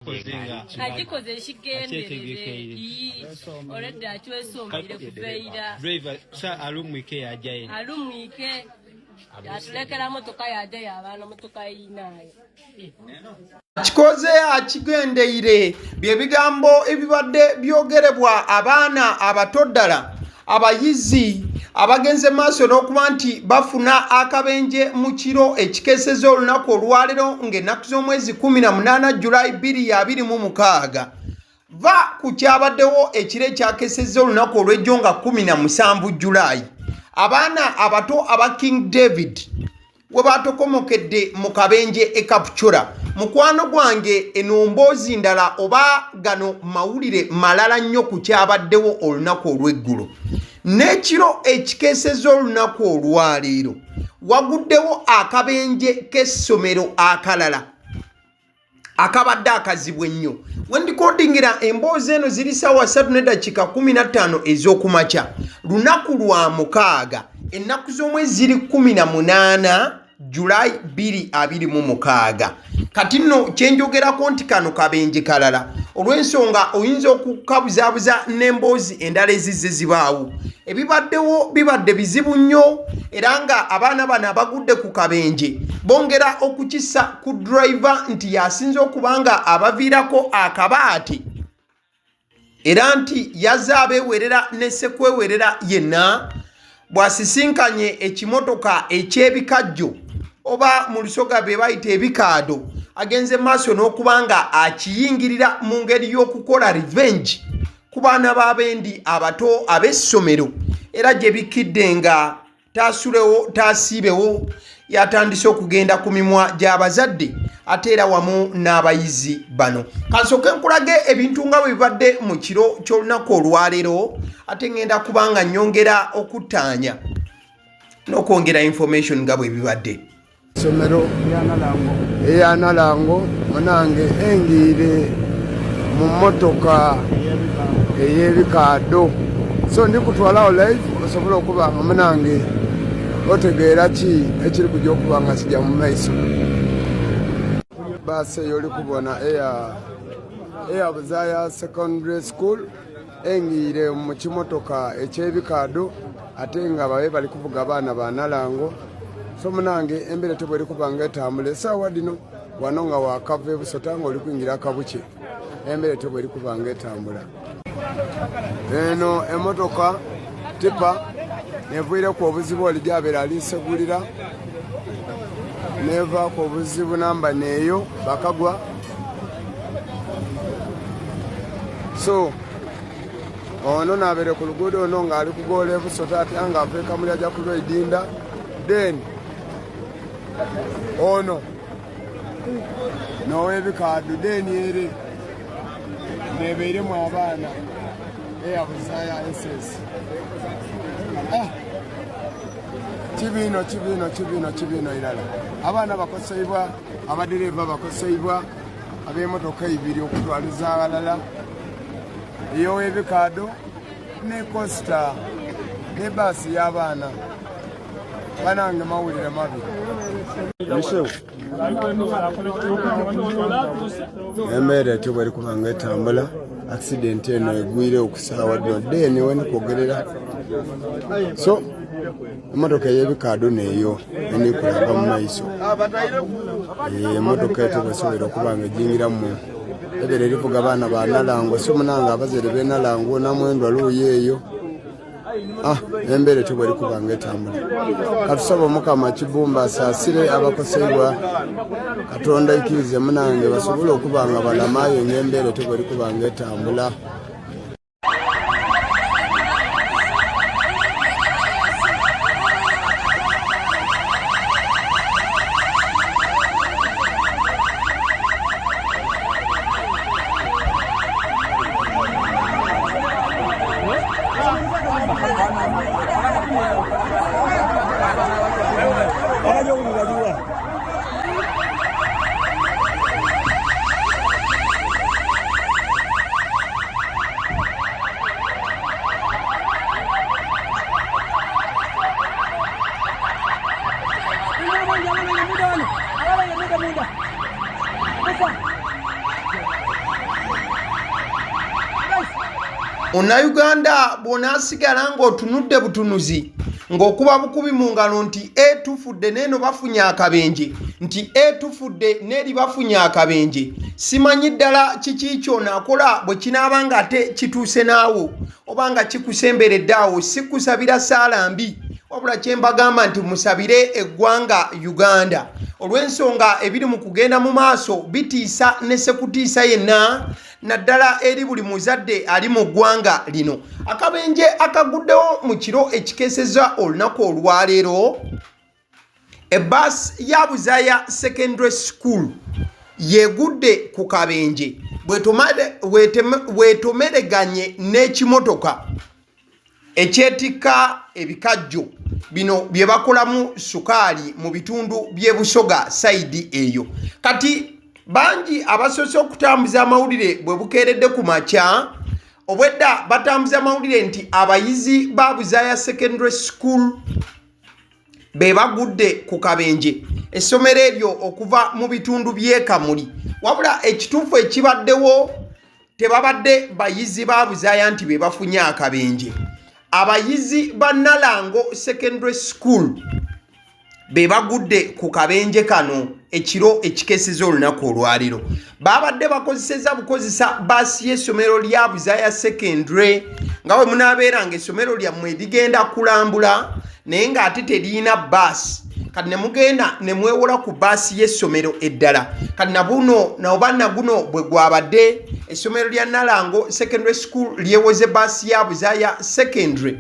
Agikoze ekigenderere olwedde akyesombire kuva ira alumwike yajaye alumwike atulekera motoka yajayo abaana motoka yinayo. Kikoze akigendeire bye bigambo ebibadde byogerebwa abaana abato ddala abayizi abagenze maaso n'okuba nti bafuna akabenje mu kiro ekikeesezza olunaku olwaleero ng'ennaku z'omwezi 18 Julayi 2026. Va ku kyabaddewo ekiro ekyakesezza olunaku olw'ejjo nga 17 Julayi, abaana abato aba King David we baatokomokedde mu kabenje e Kapchora. Mukwano gwange, eno mboozi ndala oba gano mawulire malala nnyo ku kyabaddewo olunaku olw'eggulo n'ekiro ekikeesezza olunaku olwaleero. Waguddewo akabenje k'essomero akalala akabadde akazibu ennyo. Wendikodingira emboozi eno ziri saawa 3 neddakiika 15 ez'okumakya, lunaku lwa mukaaga, ennaku z'omwezi ziri 18 Julayi 2026. Kati nno kyenjogerako nti kano kabenje kalala olw'ensonga oyinza okukabuzaabuza n'emboozi endala ezizze zibaawo. Ebibaddewo bibadde bizibu nnyo, era nga abaana bano abagudde ku kabenje bongera okukissa ku driver nti yasinze okuba nga abaviirako akabaate, era nti yazze abeewerera ne ssekwewerera yenna bw'asisinkanye ekimotoka eky'ebikajjo oba mu Lusoga be bayita ebikaado, agenze maaso n'okuba nga akiyingirira mu ngeri y'okukola revenge ku baana b'abendi abato ab'essomero, era gye bikkidde nga taasulewo taasiibewo yatandise okugenda ku mimwa gy'abazadde ate era wamu n'abayizi bano. Kansooke nkulage ebintu nga bwe bibadde mu kiro ky'olunaku olwaleero, ate ngenda kuba nga nnyongera okuttaanya n'okwongera information nga bwe bibadde. Somero eya Nalango munange engiire mu motoka ey'ebikaado, so ndi kutwalawo live osobole okuba nga munange otegeera ki ekiri kujja okuba nga kijja mu maiso. Baasi eyo oli kubona eya Buzaaya Secondary School engiire mu kimotoka eky'ebikaado, ate nga babe bali kuvuga abaana ba Nalango. So munange embeera tebwe eri kuba nga etambula esaawa dino wano nga wakava ebusota nga oli kwingira akabuke, embeera tebwe eri kuba nga etambula. Eno emotoka tipa neviireku obuzibu, oli gyabeera alisegulira nevaako obuzibu namba neeyo bakagwa. So ono nabeere ku luguudo ono ng'ali kugoola ebusota ate nga ava ekamuli ajja ku lweidinda, then ono now'ebikaadu, then ere nebeiremu abaana eyabuzaaya ss. Ah, kibiino kibiino kibiino kibiino irala abaana bakoseibwa, abadereeva bakoseibwa, ab'emotoka ibiri okutwaliza aghalala, ey'ow'ebikaado ne kosita ne baasi y'abaana. Banange mawulire mabi. Embeera etyo bweri kuba nga etambula, accident eno egwire okusaawa dino deni wenikwogerera. So emotoka ey'ebikaado neeyo enikulaga mu maiso, emotoka etyo bwesobola okuba nga ejingiramu ebere erivuga abaana ba Nalango. So munange abazaire be Nalango namwendwa luuyi eyo, ah, embeera etyo bweri kuba nga etambula. Katusaba Omukama Kibumba asaasire abakoseibwa, Katonda ikirize munange basobole okuba nga balamayo ngaembeera etyo bweri kuba nga etambula. Munnayuganda bw'onaasigala ng'otunudde butunuzi ng'okuba bukubi mu ngalo nti e tufudde n'eno bafunye akabenje, nti e tufudde n'eri bafunye akabenje, simanyi ddala kiki ky'onaakola bwe kinaaba ng'ate kituuse naawo oba nga kikusemberedde awo. Si kusabira ssaala mbi, wabula kye mbagamba nti musabire eggwanga Uganda olw'ensonga ebiri mu kugenda mu maaso bitiisa ne sekutiisa yenna, naddala eri buli muzadde ali mu ggwanga lino. Akabenje akaguddewo mu kiro ekikeesezza olunaku olwaleero, ebbaasi ya Buzaya Secondary School yegudde ku kabenje bwetomereganye n'ekimotoka ekyetikka ebikajjo bino bye bakolamu sukaali mu bitundu by'e Busoga sayidi eyo. Kati bangi abasoose okutambuza amawulire bwe bukeeredde ku makya obwedda batambuza amawulire nti abayizi ba Buzaya Secondary School be bagudde ku kabenje essomero eryo okuva mu bitundu by'e Kamuli. Wabula ekituufu ekibaddewo, tebabadde bayizi ba Buzaya nti be bafunye akabenje. Abayizi ba Nalango Secondary School be bagudde ku kabenje kano ekiro ekikeseza olunaku olwaleero. Babadde bakozeseza bukozesa baasi y'essomero lya Buzaya Secondary, nga bwe munaabeera nga essomero lyammwe ligenda kulambula naye ng'ate teriyina baasi, kati ne mugenda ne mwewola ku baasi y'essomero eddala. Kati nabuno oba naguno bwe gwabadde, essomero lya Nalango Secondary School lyewoze baasi ya Buzaya Secondary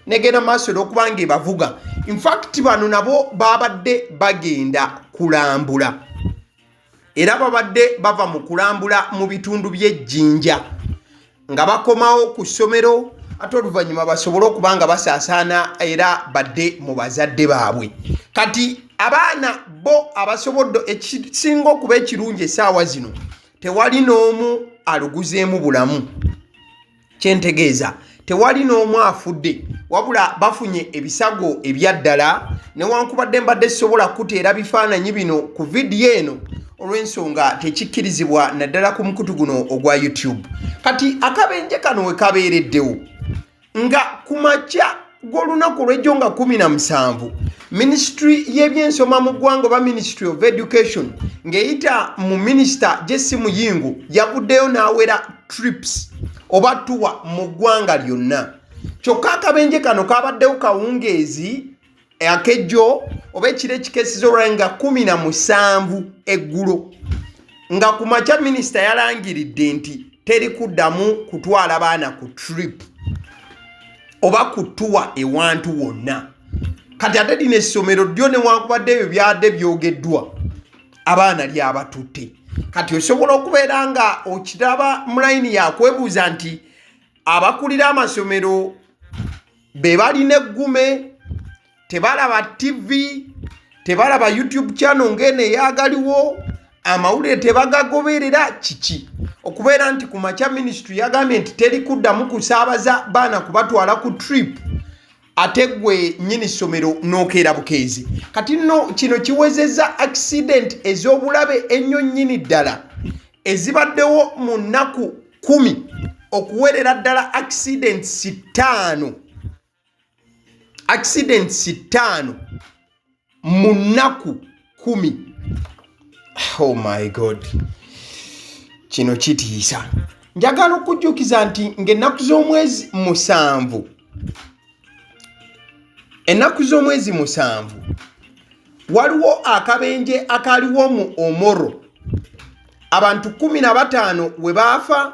negenda maaso n'okuba nga ebavuga. Infact bano nabo babadde bagenda kulambula, era babadde bava mu kulambula mu bitundu by'Ejjinja nga bakomawo ku ssomero, ate oluvannyuma basobole okuba nga basaasaana era badde mu bazadde baabwe. Kati abaana bo abasobodde, ekisinga okuba ekirungi essaawa zino tewali n'omu aluguzeemu bulamu. Kyentegeeza tewali n'omu afudde, wabula bafunye ebisago ebyaddala, newankubadde mbadde sisobola kuteera bifaananyi bino ku vidiyo eno olw'ensonga tekikkirizibwa naddala ku mukutu guno ogwa YouTube. Kati akabenje kano we kabeereddewo nga ku makya g'olunaku olw'ejjo nga 17, minisitule y'ebyensoma mu ggwanga oba Ministry of Education ng'eyita mu minisita Jesse Muyingo yavuddeyo n'awera trips oba tour mu ggwanga lyonna. Kyokka akabenje kano kabaddewo kawungeezi akejjo oba ekiro ekikeesiza olwali nga 17 eggulo, nga ku makya minisita yalangiridde nti teri kuddamu kutwala baana ku trip oba ku tour ewantu wonna. Kati ate lino essomero ddyo newankubadde ebyo byadde byogeddwa, abaana lyabatutte. Kati osobola okubeera nga okiraba mu layini yakwebuuza nti abakulira amasomero be balina eggume, tebalaba TV, tebalaba YouTube channel ng'eno eyagaliwo, amawulire tebagagoberera, kiki okubeera nti ku makya ministry yagambye nti teri kuddamu kusaabaza baana kubatwala ku trip, ate gwe nnyini ssomero n'okeera bukeezi? Kati nno kino kiwezezza accident ez'obulabe ennyo nnyini ddala ezibaddewo mu nnaku 10 okuwerera ddala accidents 5, accidents 5 mu nnaku 10. Oh my God, kino kitiisa. Njagala okujjukiza nti ng'ennaku z'omwezi 7, ennaku z'omwezi 7, waliwo akabenje akaliwo mu Omoro, abantu 15 we baafa,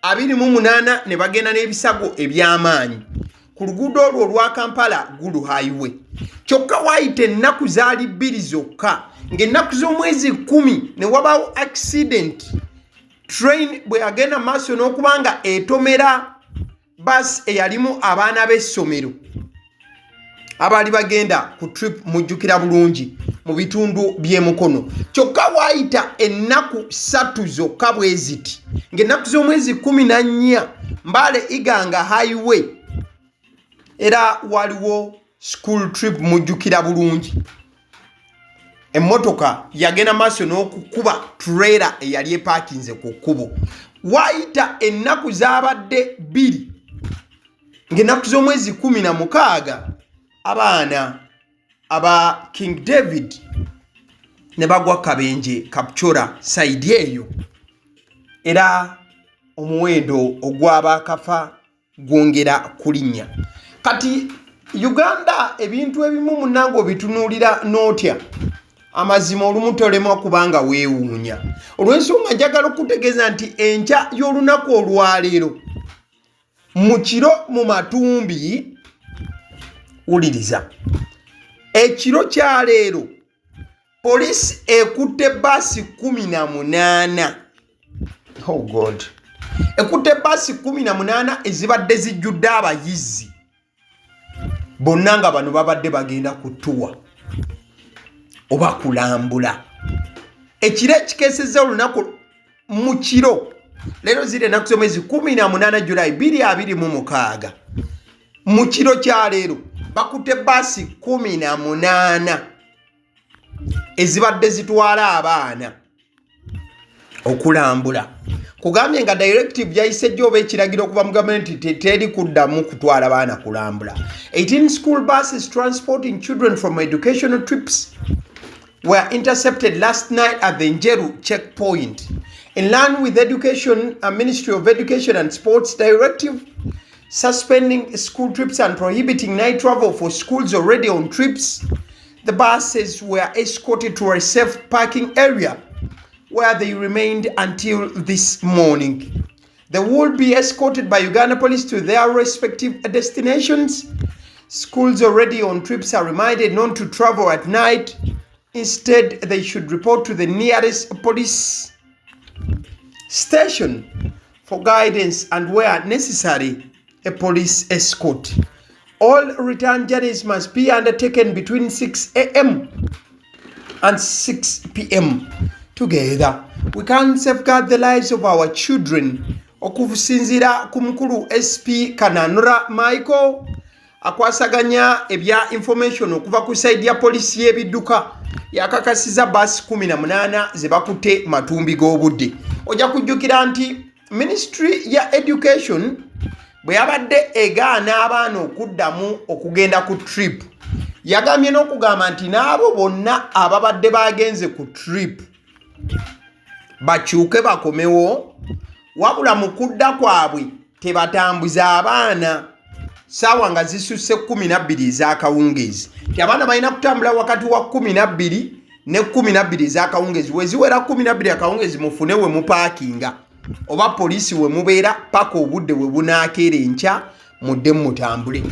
28 ne bagenda n'ebisago eby'amaanyi ku luguudo olwo olwa Kampala Gulu Highway. Kyokka waayita ennaku zaali 2 zokka, ng'ennaku z'omwezi 10 ne wabaawo accident, train bwe yagenda maaso n'okuba nga etomera basi eyalimu abaana b'essomero abaali bagenda ku trip, mujjukira bulungi, mu bitundu by'e Mukono. Kyokka waayita ennaku 3 zokka bwe ziti, ng'ennaku z'omwezi 14, Mbale Iganga Highway era waliwo school trip, mujjukira bulungi, emmotoka yagenda maaso n'okukuba trailer eyali epaakinze ku kkubo. Waayita ennaku zaabadde 2. Ng'ennaku z'omwezi 16 abaana aba King David ne bagwa kabenje Kapchora side eyo, era omuwendo ogw'abaakafa gwongera kulinnya. Kati Uganda ebintu ebimu munnange obitunuulira n'otya, amazima olumu tolemwa kubanga weewuunya. Olw'ensonga njagala okutegeeza nti enkya y'olunaku olwaleero mu kiro mu matumbi, wuliriza, ekiro kya leero poliisi ekutte baasi 18. Oh God, ekutte baasi 18 ezibadde zijjudde abayizi bonna, nga bano babadde bagenda kutuwa oba kulambula. Ekiro ekikeesezza olunaku mu kiro leero, ziri ennaku z'omwezi 18 Julayi 2026, mu kiro kya leero bakutte baasi 18 ezibadde zitwala abaana okulambula. Kugambye nga directive yayise jjo oba ekiragiro okuva mu gavumenti, teri kuddamu kutwala baana kulambula. 18 school buses transporting children from educational trips were intercepted last night at the Njeru checkpoint. In line with Education Ministry of Education and Sports directive suspending school trips and prohibiting night travel for schools already on trips, the buses were escorted to a safe parking area where they remained until this morning. They will be escorted by Uganda Police to their respective destinations. Schools already on trips are reminded not to travel at night. Instead, they should report to the nearest police station for guidance and, where necessary, a police escort. All return journeys must be undertaken between 6 a.m. and 6 p.m. Together, we can safeguard the lives of our children. Okusinziira ku mukulu SP Kananura Michael akwasaganya ebya information okuva ku side ya poliisi y'ebidduka, yakakasiza baasi 18 ze bakutte matumbi g'obudde. Ojja kujjukira nti ministry ya education bwe yabadde egaana abaana okuddamu okugenda ku trip, yagambye n'okugamba nti n'abo bonna ababadde bagenze ku trip bakyuke bakomewo, wabula mu kudda kwabwe tebatambuza abaana saawa nga zisusse 12 ez'akawungeezi, ti abaana balina kutambula wakati wa 12 ne 12 ez'akawungeezi. Weziwera 12 akawungeezi, mufune we mupaakinga oba poliisi we mubeera paka obudde we bunaakeera enkya, mudde mutambule.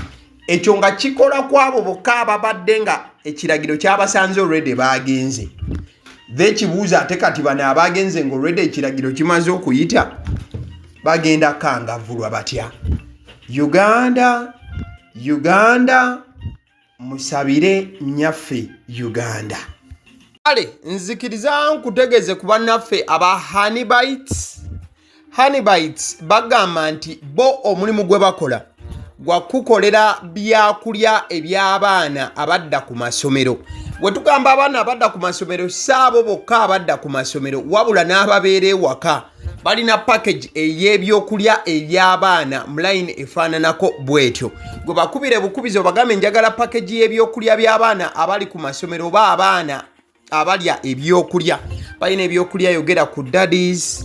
Ekyo nga kikola ku abo bokka ababadde nga ekiragiro kyabasanze olwedde bagenze. Ekibuuzo ate kati, bano abagenze nga olwedde ekiragiro kimaze okuyita bagenda kangavulwa batya? Uganda, Uganda, musabire nnyaffe Uganda. Kale nzikiriza nkutegeeze ku bannaffe aba Honeybites. Honeybites bagamba nti bo omulimu gwe bakola gwa kukolera byakulya eby'abaana abadda ku masomero. Bwe tugamba abaana abadda ku masomero, si abo bokka abadda ku masomero, wabula n'ababeera ewaka. Balina package ey'ebyokulya eby'abaana mu line efaananako bw'etyo. Gwe bakubire bukubizi obagambe, "Njagala package y'ebyokulya by'abaana abali ku masomero oba abaana abalya ebyokulya." Balina ebyokulya, yogera ku daddies,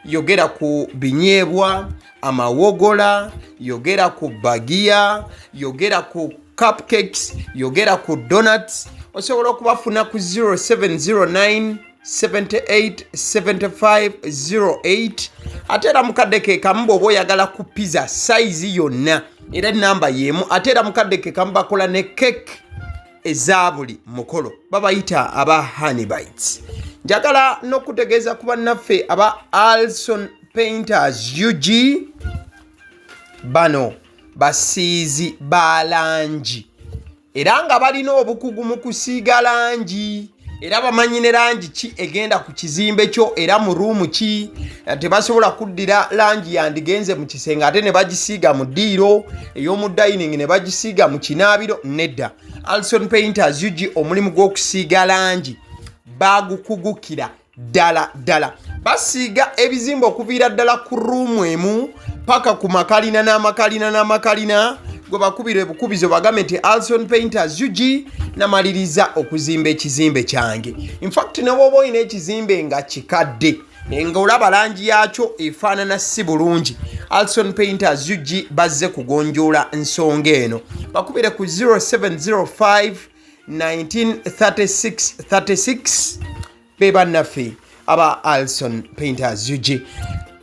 yogera ku binyeebwa, amawogola, yogera ku bagiya, yogera ku cupcakes, yogera ku donuts. Osobola okubafuna ku 0709 78 75 08. Ate era mukadde ke kamu, bw'oba oyagala ku pizza size yonna, era enamba y'emu. Ate era mukadde ke kamu bakola ne cake eza buli mukolo. Babayita aba Honeybites. Njagala n'okutegeeza ku bannaffe aba Alson Painters UG. Bano basiizi ba langi era nga balina obukugu mu kusiiga langi, era bamanyi ne langi ki egenda ku kizimbe kyo era mu room ki. Tebasobola kuddira langi yandigenze mu kisenge ate ne bagisiiga mu ddiiro, ey'omu dining ne bagisiiga mu kinaabiro. Nedda, Alson Painters UG omulimu gw'okusiiga langi bagukugukira ddala ddala. Basiiga ebizimbe okuviira ddala ku room emu paka ku makalina n'amakalina n'amakalina gwe bakubira ebukubizo bagambe nti Alson Painters UG namaliriza okuzimba ekizimbe kyange. Infact ne bwoba olina ekizimbe nga kikadde nga olaba langi yakyo efaanana si bulungi, Alson Painters UG bazze kugonjoola nsonga eno. Bakubire ku 0705 1936 36. Be bannaffe aba Alson Painters UG.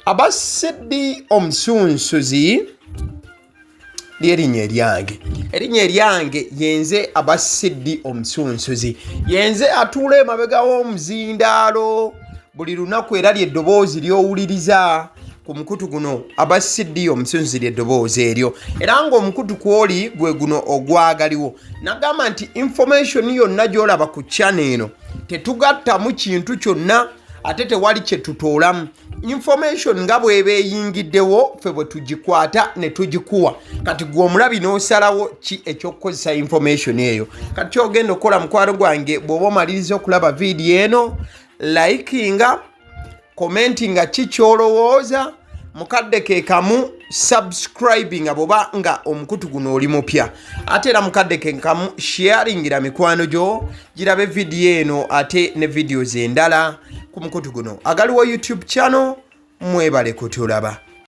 Abasiddi omusunsuzi lyerinnya eryange, erinnya eryange yenze Abasiddi omusunsuzi, yenze atuula emabega w'omuzindaalo buli lunaku, era lyeddoboozi ly'owuliriza ku mukutu guno. Abasiddi omusunsuzi lyeddoboozi eryo, era ng'omukutu kwoli gwe guno ogwagaliwo. Nagamba nti information yonna gy'olaba ku channel eno tetugattamu kintu kyonna, ate tewali kye tutoolamu. Information nga bw'eba eyingiddewo, ffe bwe tugikwata ne tugikuwa. Kati gwe omulabi n'osalawo ki ekyokukozesa information eyo. Kati kyogenda okukola, mukwano gwange, bw'oba omaliriza okulaba vidiyo eno, likinga, commentinga ki kyolowooza, mukadde ke kamu subscribinga bw'oba nga omukutu guno oli mupya, ate era mukadde ke kamu sharingira mikwano gyo girabe vidiyo eno ate ne videos endala ku mukutu guno agaliwo YouTube channel. Mwebale kutulaba.